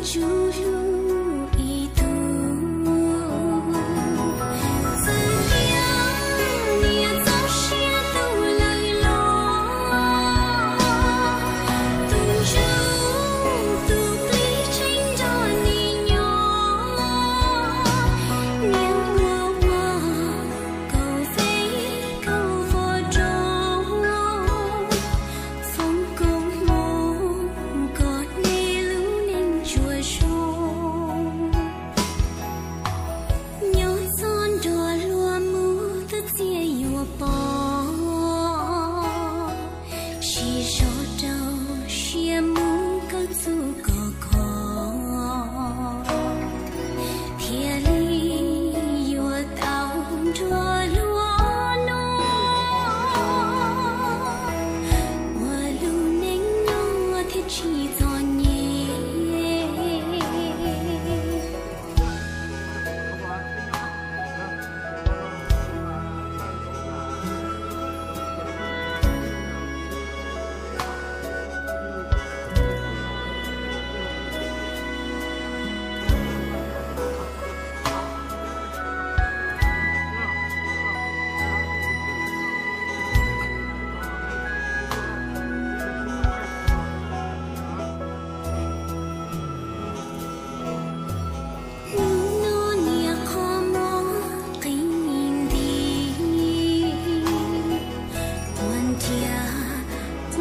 Tswv hlub ib tug txawj tias niam txoj sia tu lawm los tus ntsuj tus plig tseem nrog niam nyob. Niam ua ua kaum feeb kaum fo rau foom koob hmoov kom nej lub neej tsuas zoo. Nyob txog nrog luag mus twb txiaj yuav pom, sib zog rau siab mus kawm txuj koj kho, thiaj li yuav tau nrog luag noj, ua lub neej nyob thiaj tsis txom nyem. Hnub no niam qhov muag qi nti, ua ntiag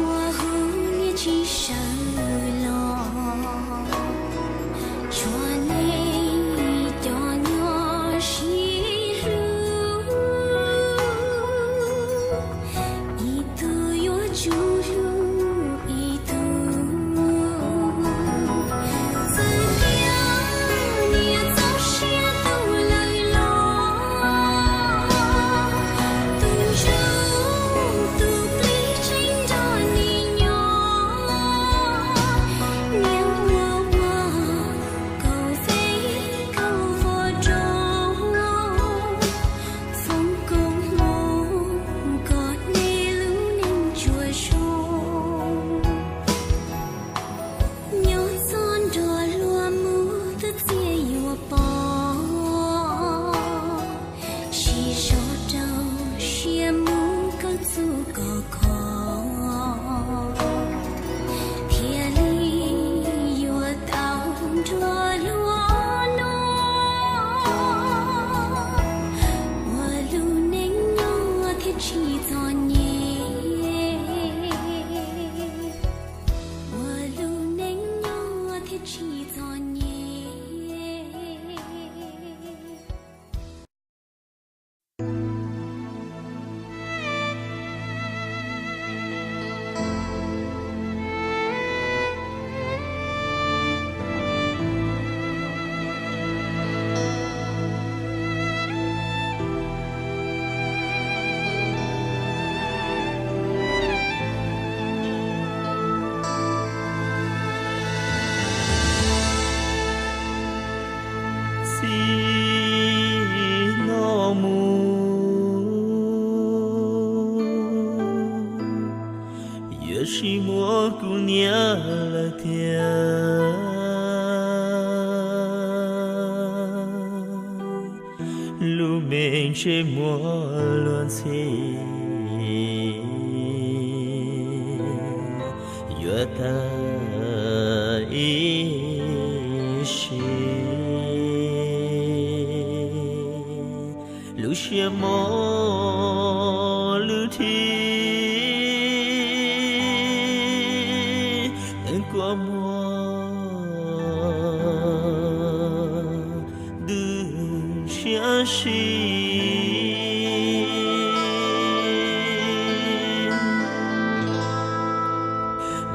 ua huv niam tsis sawv los, tshuav nej cov nyob sib hlub, ib tug yuav tsum hlub ib tug. Txawm tias niam txoj sia tu lawm los tus ntsuj tus plig tseem nrog niam nyob. Niam ua ua kaum feeb kaum fo rau foom koob hmoov kom nej lub neej tsuas zoo. Nyob txog nrog luag mus twb txiaj yuav pom, sib zog rau siab mus kawm txuj koj kho, thiaj li yuav tau nrog luag noj, ua lub neej nyob thiaj tsis txom nyem, ua lub neej nyob thiaj tsis txom nyem. Txij no mus yuav tsis muaj kuv niam lawm tiag. Lub me ntsej muag luag ntxhi yuav tag ib sim. Lub siab mob lwj thi kua muag ntws siab si.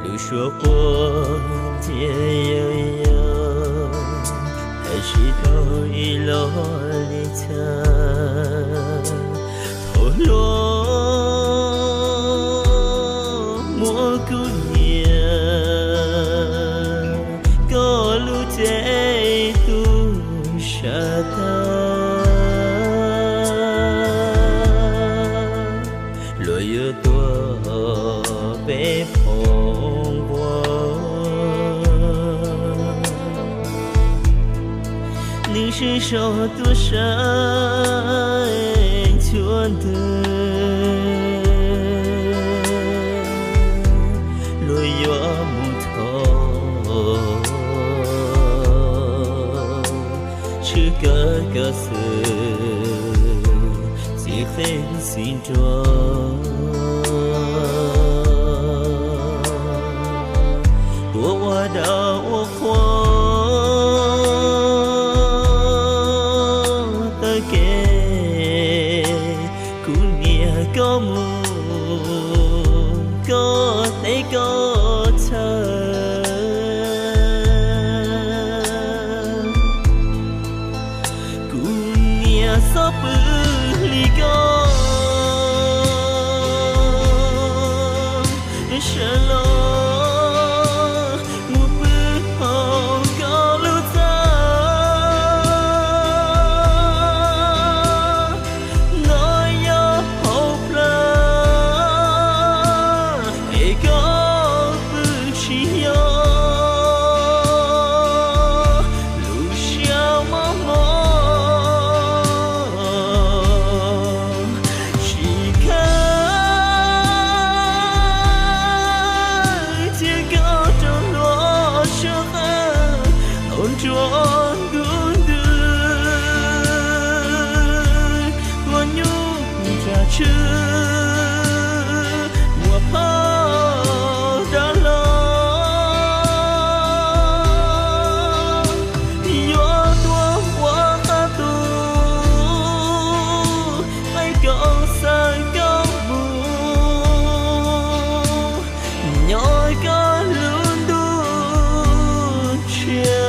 Lub suab quaj ntxiag yau yau, tab sis tau ib los li txhab. Thaum hluas muab kuv niam koj lub cev tu sab tag, luag yuav tua peb phoov vog. Sib sau tuaj saib txhua ntawd, luag yuav mus thov, tshwj kawg koj xwb, txiv qeej txiv nruas, tuaj ua dab ua qhua taug kev. Kuv niam koj mus, koj teb koj chaw, kuv niam xob pw hli koj sawv los mus pw hauv koj lub txaj. No yog hauv plawv es koj pw tsis yog, lub siab mob mob tsis kheev, thiab koj rov hluas sab qab hauv nruab ntug ntws, ua nyuj nrag tsw muaj phaj dab laug, yuav tuaj ua qab tus, peb koj xav koj mus, nyob koj lub ntuj tshiab.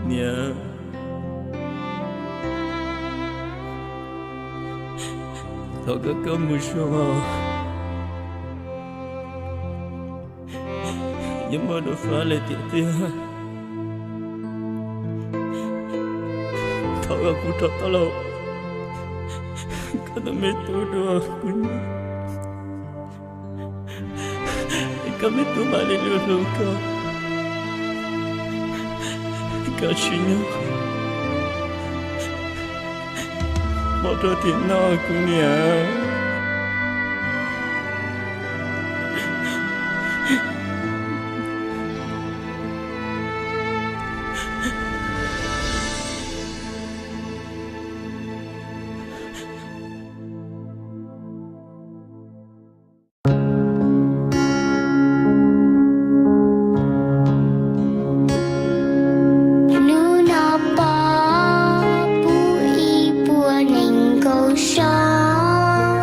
Niam, thov koj, koj mus zoo, yuav muaj dua fab li tiam tiag. Thov koj pub rau tau los koj tus me tub dua kuv, koj me tub mam li hlub hlub koj, koj tsis nyob pov rau tim no kuv niam. Hnub no pom pub ib puas nees nkaum soo.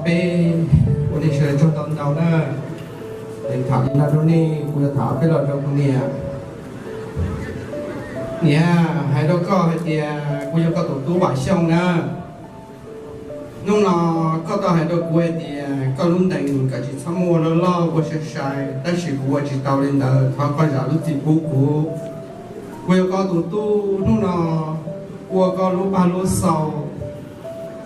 Peb ua nej sawv daws tsaug ntau ntau na. Tham li no rau nej, kuv yuav tham peb los rau kuv niam. Niam, hais rau koj hais tias kuv yog koj tus tub Vam Xyooj na. Hnub no koj tau hais rau kuv hais tias koj lub ntees kom tsis txhob muaj ua loj loj ua sai sai, tab sis kuv ua tsis tau li ntawd, thov koj zam lub txim pub kuv. Kuv yog koj tus tub, hnub no ua koj lub paj lub xaus,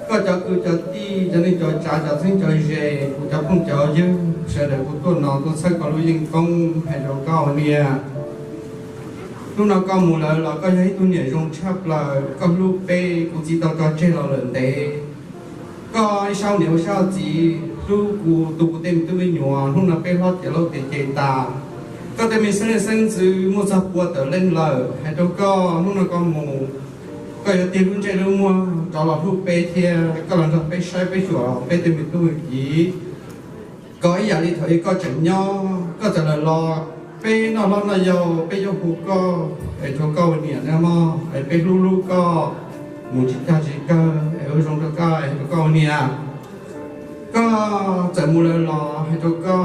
koj cov kwv cov tij, cov neej cov tsav, cov txheeb cov ze, kuv cov phooj cov ywg sawv daws kuj tuaj no tuaj txhawb koj lub yeeb koob hais rau koj niam. Hnub no koj mus lawm los koj yog ib tug niam zoo tshaj plaws, koj hlub peb, kuv txiv tau tso tseg los lawm ntev. Koj ib sab niam ua sab txiv hlub kuv, tu kuv tej me tub me nyuam, hnub no peb hlob tiav lauj tiav cev tas. Koj tej me xeeb leej xeeb ntxwv muaj txog pua tawm leej lawm, hais rau koj hnub no koj mus, koj yuav tig lub ntsej lub muag rov los hlub peb thiab, koj los nrog peb saib peb xyuas peb tej me tub me kiv. Kom ib yam li thaum ub koj tseem nyob, koj txawm lawm los peb noj hlob noj yau peb yuav hu koj es rau koj ua niam na mog, es peb hlub hlub koj, mus tsis tag tsis kawg es ua zoo rau koj es rau koj ua niam. Koj txawm mus lawm los hais rau koj,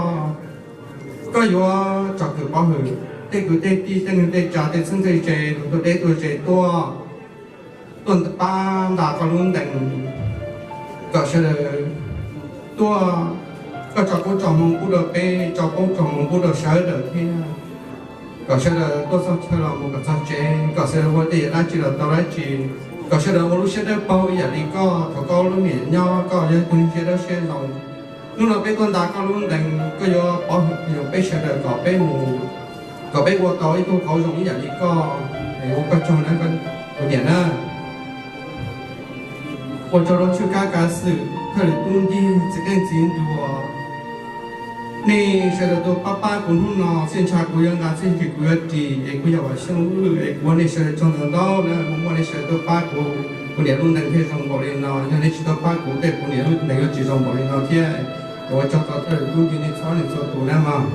koj yuav tsom kwm pov hwm tej kwv tej tij, tej neej tej tsav, tej txheeb tej ze, tus tuaj deb tuaj ze tuaj, tuaj pab ntas koj lub ntees, kom sawv daws tuaj, koj tso koob tso hmoov pub rau peb, tso koob tso hmoov pub rau sawv daws thiab. Kom sawv daws tuaj txog chaw los mus kom txog tsev, kom sawv daws ua tej yam dab tsi los tau dab tsi, kom sawv daws ua lub siab dawb paug ib yam li koj thaum koj lub niam nyob, koj yog ib tug siab dawb siab zoo. Hnub no peb tuaj ntas koj lub ntees, koj yuav pov hwm peb sawv daws kom peb mus, kom peb ua tau ib tug qauv zoo ib yam li koj, es ua koj tsaug na, kuv niam na. Ua tsaug rau Tshwj Kab Kav Xwm, Thaj Lwm Tub Ncig, Txiv Qeej Txiv Nruas, nej sawv daws tuaj pab pab kuv hnub no, txij ntsha kuv yuav nqa txij ntsha kuv yuav ris, es kuv yog Vam Xyooj Lwj, es kuv ua nej sawv daws tsaug ntau ntau na, muaj muaj nej sawv daws tuaj pab kuv, kuv niam lub ntees thiaj zoo npaum li no, yog nej tsis tuaj pab kuv tej kuv niam lub ntees yuav tsis zoo npaum li no thiab. Kuv ua tsaug rau Thaj Lwm Tub Ncig nej txhua leej txhua tus na mog.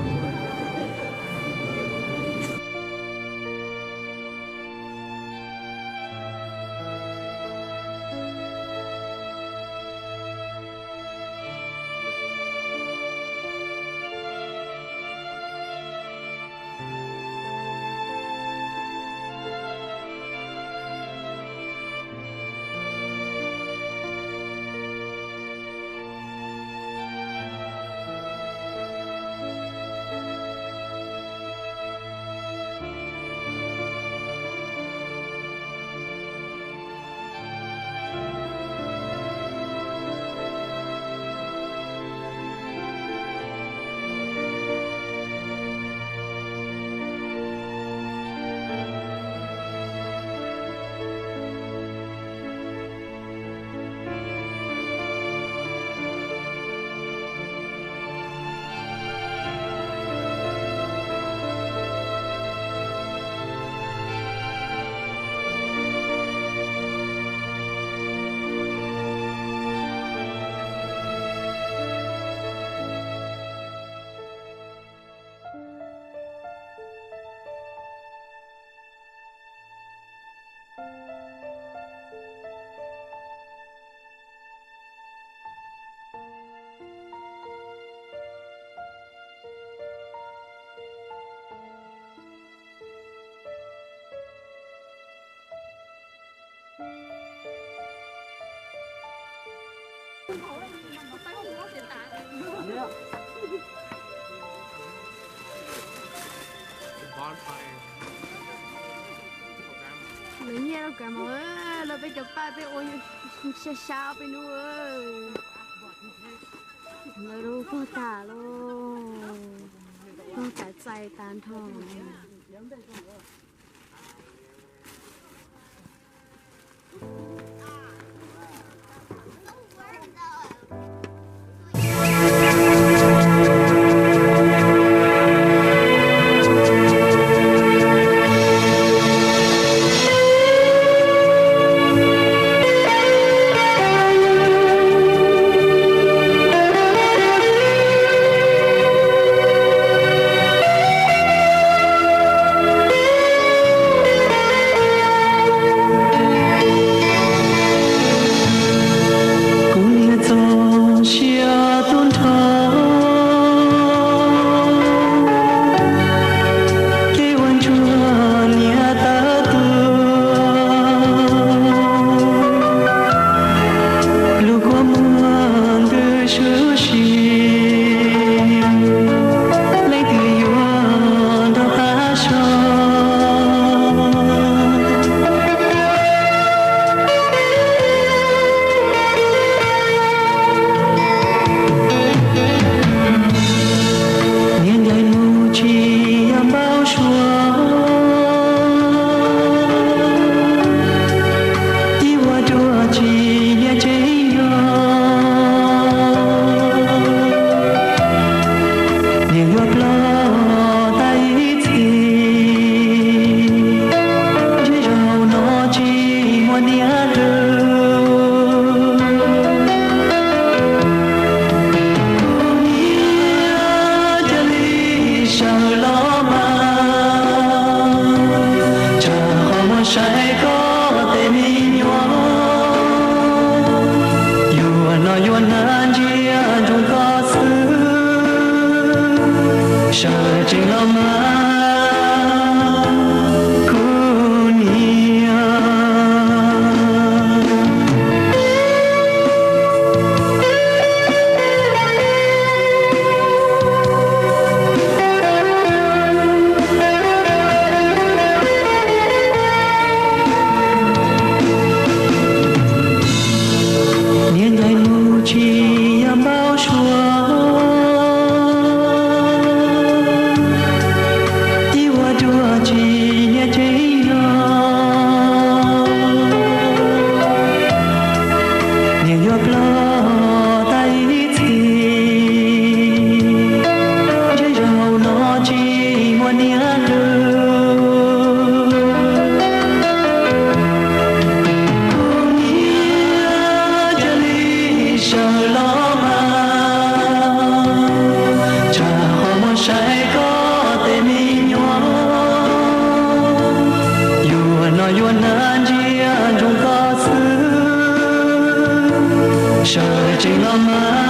Lawv nyiaj rau kav mom, lawv peb cov paj peb ua sab sab peb hnub. Lawv lub pog tas lauj, pog tas txais tas nrho. Tseem los mas kuv niam. Niam ncaim mus tsis yog npau suav, ib ua dua tsis niam tsev no. Niam yuav ploj tag ib txhis, ntshe zaum no tsis muaj niam lawm. Kuv niam cia li sawv los mas, tsam ho mus saib koj tej me nyuam. Yuav noj yuav hnav ntsia ntsoov koj xwb, sawv tsees los mas.